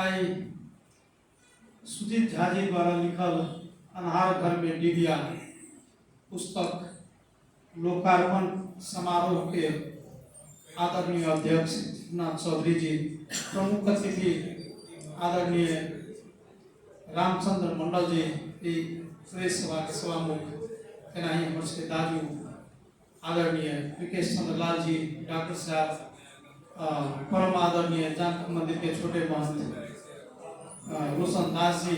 आइ सुजीत झा जी द्वारा लिखल अन्हार घर में डिबिया पुस्तक लोकार्पण समारोह के आदरणीय अध्यक्ष नाथ चौधरी जी, प्रमुख अतिथि आदरणीय रामचंद्र मंडल जी, ई प्रेस सभा के सभामुख, तेनाही हमर सबके दाजू आदरणीय विकेश चंद्र लाल जी, डॉक्टर साहब, परम आदरणीय जानकी मंदिर के छोटे महंत रोशन दास जी,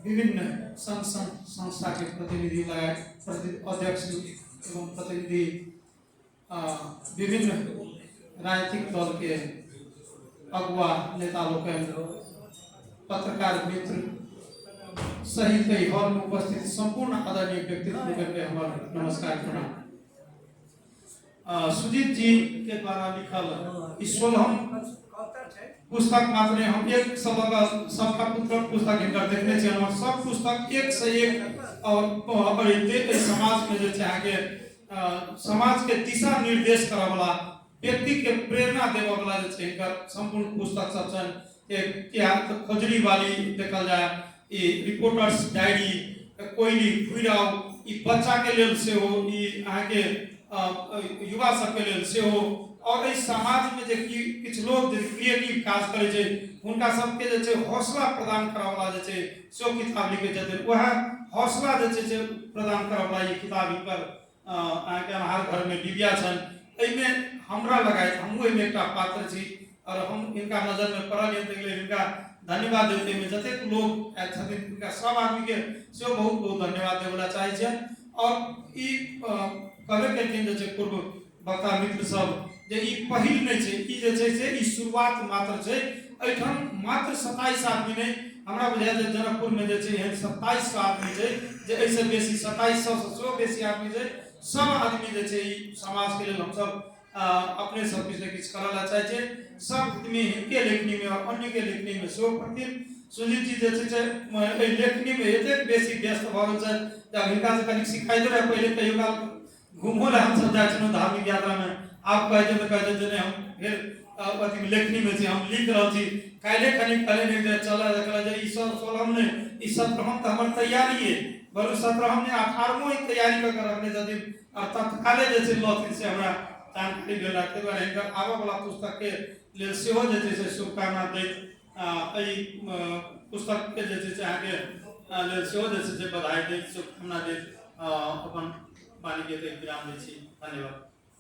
विभिन्न संघ संस्था के प्रतिनिधि लगायत अध्यक्ष एवं प्रतिनिधि, विभिन्न राजनीतिक दल के अगुआ नेता लोकनि, पत्रकार मित्र सहित एहि हॉल में उपस्थित संपूर्ण आदरणीय व्यक्तित्व लोकनि के हमर नमस्कार, प्रणाम। सुजीत जी के द्वारा लिखल ई 16म पुस्तक मात्र नहि, हम एक से लऽ कऽ सबटा पुस्तक पुस्तक हिनकर देखने छियनि और सब पुस्तक एक से एक और एहि समाज में जे छै अहाँके समाज के दिशा निर्देश करऽ वाला, व्यक्ति के प्रेरणा देबऽ वाला जे छै हिनकर संपूर्ण पुस्तक सब छनि। एक इतिहास खोजरी वाली देखल जाय, ई रिपोर्टर्स डायरी, कोयली घुराउ, ई बच्चा के लेल सेहो, ई अहाँके युवा सबके लेल सेहो और एहि समाज में जे कि किछु लोग जे क्रिएटिव काज करै छै हुनका सबके जे छै हौसला प्रदान करऽ वाला जे छै सेहो किताब लिखै छथिन। वएह हौसला जे छै से प्रदान करऽ वाला ई किताब हिनकर अहाँके अन्हार घर में डिबिया छनि। एहिमे हमरा लगायत हमहूँ एहिमे एकटा पात्र छी और हम हिनका नजर में पड़ल यऽ, ताहिके लेल हिनका धन्यवाद देब। एहिमे जतेक लोग आयल छथिन हुनका सब आदमी के सेहो बहुत बहुत धन्यवाद देबऽ चाहै छियनि। और ई कहबे केलखिन जे छै पूर्व वक्ता मित्र सब जे ई पहिल नहि छै, ई जे छै से ई शुरुआत मात्र छै। एहिठाम मात्र 27 आदमी नहि, हमरा बुझायल जे जनकपुर में जे छै एहन 2700 आदमी छै, जे एहिसँ बेसी 2700 सँ सेहो बेसी आदमी छै। सब आदमी जे छै ई समाज के लेल हमसब अपने सब किछु ने किछु करऽ लए चाहै छै। सब आदमी हिनके लेखनी में और अन्य के लेखनी में सेहो पढ़थिन। सुजीत जी जे छै से एहि लेखनी में एतेक बेसी व्यस्त भऽ गेल छथि जे आब हिनका से कनिक सिखाइतो रहै। पहिले कहियो काल घूमो लए हमसब जाइ छलहुँ धार्मिक यात्रा में, आब कहै छै तऽ कहै छै जे नहि, हम फेर अथी लेखनी में छी, हम लिख रहल छी। काल्हि कनि कहले नहि जे चलऽ, कहले जे ई सब 16म नहि, ई 17म तऽ हमर तैयारी अइ, बरु 17म नहि 18मो ई तैयारी कऽ के रखने छथिन और तत्काले जे छै लथिन से हमरा जानकारी भेल। ताहि दुआरे हिनकर आबऽ वला पुस्तक के लेल सेहो जे छै से शुभकामना दैत एहि पुस्तक के जे छै से अहाँके लेल सेहो जे छै से बधाई दैत, शुभकामना दैत अपन वाणी के विराम दै छी। धन्यवाद।